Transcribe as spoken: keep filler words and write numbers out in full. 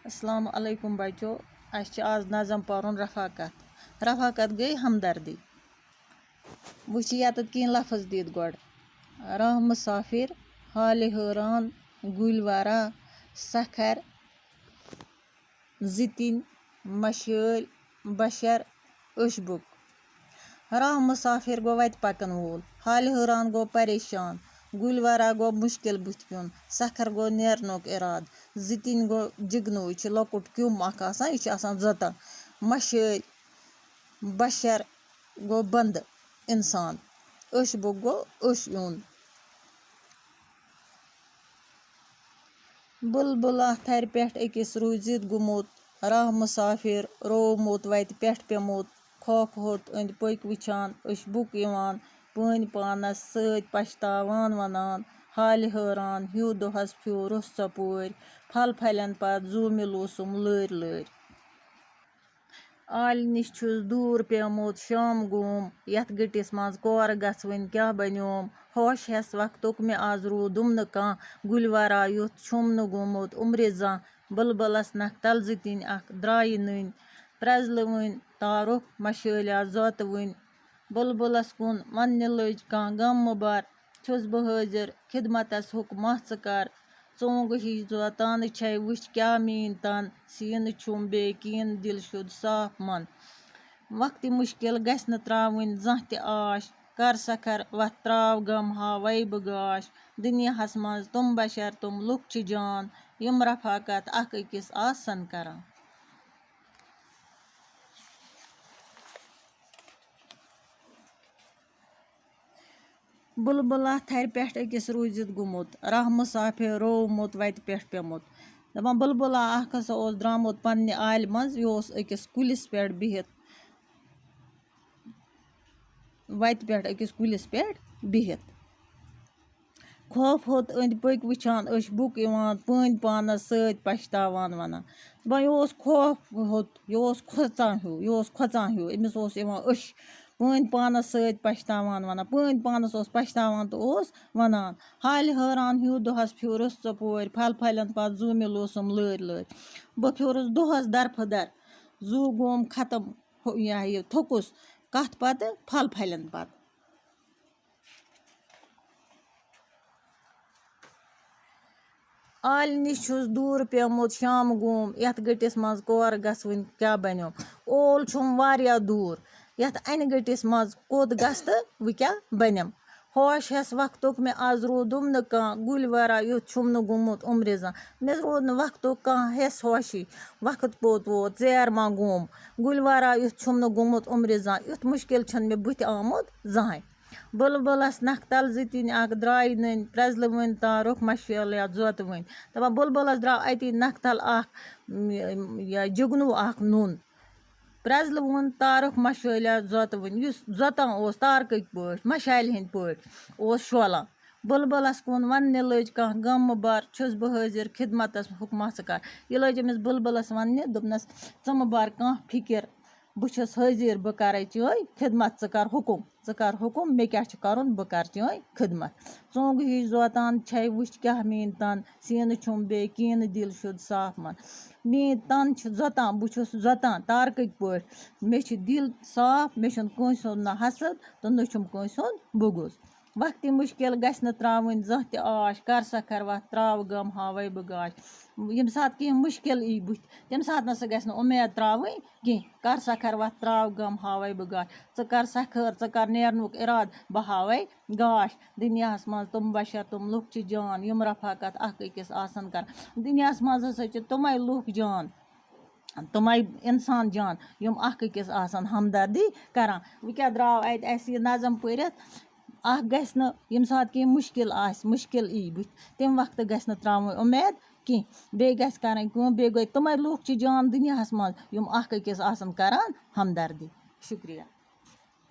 السلام علیکم بچو، اَسہِ چھِ آز نظم پَرُن رفاقت۔ رفاقت گٔے ہمدردی۔ وٕچھِ یَتَتھ کینٛہہ لفظ دِتھ گۄڈٕ۔ راہ مسافر، حالہِ حٲران، گُلۍ وارا، سکھر، زٕتِنۍ، مشٲلۍ، بشر، ٲشبُک۔ راہ مسافر گوٚو وَتہِ پَکَن وول، حالہِ حٲران گوٚو پریشان، گُلۍ وارا گوٚو مُشکِل بُتھِ پیوٚن، سکھر گوٚو نیرنُک اِرادٕ، زٕتِنۍ گوٚو جِگنوٗ، یہِ چھُ لۄکُٹ کیوٚم اَکھ آسان، یہِ چھُ آسان زَتان، مشٲلۍ، بشر گوٚو بندٕ اِنسان، ٲشبُک گوٚو اوٚش یُن۔ بُلبُلا تھرِ پٮ۪ٹھ أکِس روٗزِتھ گوٚمُت، راہ مُسافِر روومُت وَتہِ پٮ۪ٹھ پیوٚمُت، خوف ہوٚت أنٛدۍ پٔکۍ وٕچھان، أچھ بُک یِوان، پٲنۍ پانَس سۭتۍ پَشتاوان وَنان، حالہِ حٲران، ہیوٗ دۄہَس پھیوٗرُس ژۄپٲرۍ، پھل پھلٮ۪ن پَتہٕ زُو مِلوسُم لٲرۍ لٲرۍ۔ آلہِ نِش چھُس دوٗر پیومُت، شام گوم، یَتھ گٔٹِس منٛز کورٕ گژھوٕنۍ کیٛاہ بنیوم؟ ہوش ہٮ۪س وقتُک مےٚ آز روٗدُم نہٕ کانٛہہ، گُلۍ ورا یُتھ چھُم نہٕ گوٚمُت عُمرِ زانٛہہ۔ بُلبُلس نکھٕ تل زٕتِنۍ اکھ درٛایہِ نٔنۍ، پرٛزلٲوٕنۍ تارُک مشٲلیا زوتوٕنۍ۔ بُلبُلس کُن وننہِ لٔج کانٛہہ غم مہٕ بر، چھُس بہٕ حٲضِر خدمتس حُکمہ ژٕ کر۔ ژونٛگہٕ ہِش زوتانہٕ چھے وٕچھ کیٛاہ میٛٲنۍ تن، سیٖنہٕ چھُم بے کیٖن دِل شُد صاف من۔ وقتِ مُشکِل گژھِ نہٕ ترٛاوٕنۍ زانٛہہ تہِ آش، کر سکھر وتھ ترٛاو غم ہاوَے بہٕ گاش۔ دُنیاہس منٛز تِم بشر تِم لُکھ چھِ جان، یِم رفاقت اکھ أکِس آسن کران۔ بُلبُلا تھرِ پٮ۪ٹھ أکِس روٗزِتھ گوٚمُت، راہ مُسافِر روومُت وَتہِ پٮ۪ٹھ پیوٚمُت۔ دَپان، بُلبُلا اَکھ ہسا اوس درٛامُت پنٛنہِ آلہِ منٛز، یہِ اوس أکِس کُلِس پٮ۪ٹھ بِہِتھ، وَتہِ پٮ۪ٹھ أکِس کُلِس پٮ۪ٹھ بِہِتھ۔ خوف ہوٚت أنٛدۍ پٔکۍ وٕچھان، أچھ بُک یِوان، پٲنۍ پانَس سۭتۍ پَشتاوان وَنان۔ دَپان، یہِ اوس خوف ہوٚت، یہِ اوس کھۄژان ہیوٗ، یہِ اوس کھۄژان ہیوٗ، أمِس اوس یِوان أچھ پٲنۍ پانَس سۭتۍ پَشتاوان وَنان، پٲنۍ پانَس اوس پَشتاوان تہٕ اوس وَنان، حالہِ حٲران ہیوٗ دۄہَس پھیوٗرُس ژۄپورۍ، پھل پھلٮ۪ن پَتہٕ زُو مےٚ لوسُم لٲرۍ لٲرۍ۔ بہٕ پھیوٗرُس دۄہَس درفہٕ در، زُو گوم ختم، ہُہ، یہِ ہا یہِ تھوٚکُس کَتھ پَتہٕ؟ پھل پھلٮ۪ن پَتہٕ۔ آلہِ نِش چھُس دوٗر پیومُت شام گوم، یَتھ گٔٹِس منٛز کور گژھوٕنۍ کیٛاہ بنیوم؟ اول چھُم واریاہ دوٗر، یَتھ اَنہِ گٔٹِس منٛز کوٚت گژھٕ تہٕ وۄنۍ کیٛاہ بنیم؟ ہوش ہٮ۪س وقتُک مےٚ آز روٗدُم نہٕ کانٛہہ، گُلۍ ورا یُتھ چھُم نہٕ گوٚمُت عُمرِ زانٛہہ۔ مےٚ روٗد نہٕ وقتُک کانٛہہ ہٮ۪س ہوشی، وقت کوٚت ووت، ژیر ما گوم؟ گُلۍ ورا یُتھ چھُم نہٕ گوٚمُت عُمرِ زانٛہہ، یُتھ مُشکِل چھُنہٕ مےٚ بٕتھِ آمُت زانٛہہ۔ بُلبُلس نکھٕ تل زٕتِنۍ اکھ درٛایہِ نٔنۍ، پرٛزلٲوٕنۍ تارُک مشٲلیا زوتوٕنۍ۔ دَپان، بُلبُلس درٛاو اَتی نکھٕ تل اکھ، م، یا جُگنوٗ اکھ نوٗن۔ پرٛزلٲوٕن تارُک مشٲلیا زوتوٕنۍ، یُس زوتان اوس تارکٕکۍ پٲٹھۍ، مشالہِ ہٕنٛدۍ پٲٹھۍ اوس شولان۔ بُلبُلس کُن وننہِ لٔج کانٛہہ غم مہٕ بر، چھُس بہٕ حٲضِر خدمتس حُکمہ ژٕ کر۔ یہِ لٔج أمِس بُلبُلس وننہِ، دوٚپنس، ژٕ مہٕ بر کانٛہہ فِکر، بہٕ چھُس حٲضِر، بہٕ کَرَے چٲنۍ خدمت، ژٕ کَر حُکُم، ژٕ کَر حُکُم، مےٚ کیٛاہ چھُ کَرُن، بہٕ کَرٕ چٲنۍ خدمت۔ ژونٛگہٕ ہِش زوتان چھے وٕچھ کیٛاہ میٛٲنۍ تَن، سیٖنہٕ چھُم بے کیٖنہٕ دِل شُد صاف من۔ میٛٲنۍ تَن چھِ زوتان، بہٕ چھُس زوتان تارکٕکۍ پٲٹھۍ، مےٚ چھِ دِل صاف، مےٚ چھُنہٕ کٲنٛسہِ ہُنٛد نہ حسد تہٕ نہ چھُم کٲنٛسہِ ہُنٛد بُغض۔ وقتِ مُشکِل گژھِ نہٕ ترٛاوٕنۍ زانٛہہ تہِ آش، کر سا کھر وَتھ ترٛاو غم ہاوَے بہٕ گاش۔ ییٚمہِ ساتہٕ کینٛہہ مُشکِل یی بُتھِ، تَمہِ ساتہٕ نہ سا گژھِ نہٕ اُمید ترٛاوٕنۍ کینٛہہ۔ کر سا کھر وَتھ ترٛاو غم ہاوَے بہٕ گاش۔ ژٕ کر سا کھٲر، ژٕ کر نیرنُک اِرادٕ بہٕ ہاوَے گاش۔ دُنیاہَس منٛز تِم بشر، تِم لُکھ چھِ جان، یِم رفاقت اکھ أکِس آسَن کران۔ دُنیاہَس منٛز ہسا چھِ تِمَے لُکھ جان، تِمَے اِنسان جان، یِم اکھ أکِس آسَن ہمدردی کران۔ وۄنۍ کیٛاہ درٛاو اَتہِ اَسہِ یہِ نظم پٔرِتھ؟ اکھ گژھِ نہٕ، ییٚمہِ ساتہٕ کینٛہہ مُشکِل آسہِ، مُشکِل یی بُتھِ، تَمہِ وقتہٕ گژھِ نہٕ ترٛاوٕنۍ اُمید کینٛہہ۔ بیٚیہِ گژھِ کَرٕنۍ کٲم، بیٚیہِ گٔے تِمَے لُکھ چھِ جان دُنیاہَس منٛز، یِم اکھ أکِس آسَن کران ہمدردی۔ شُکریہ۔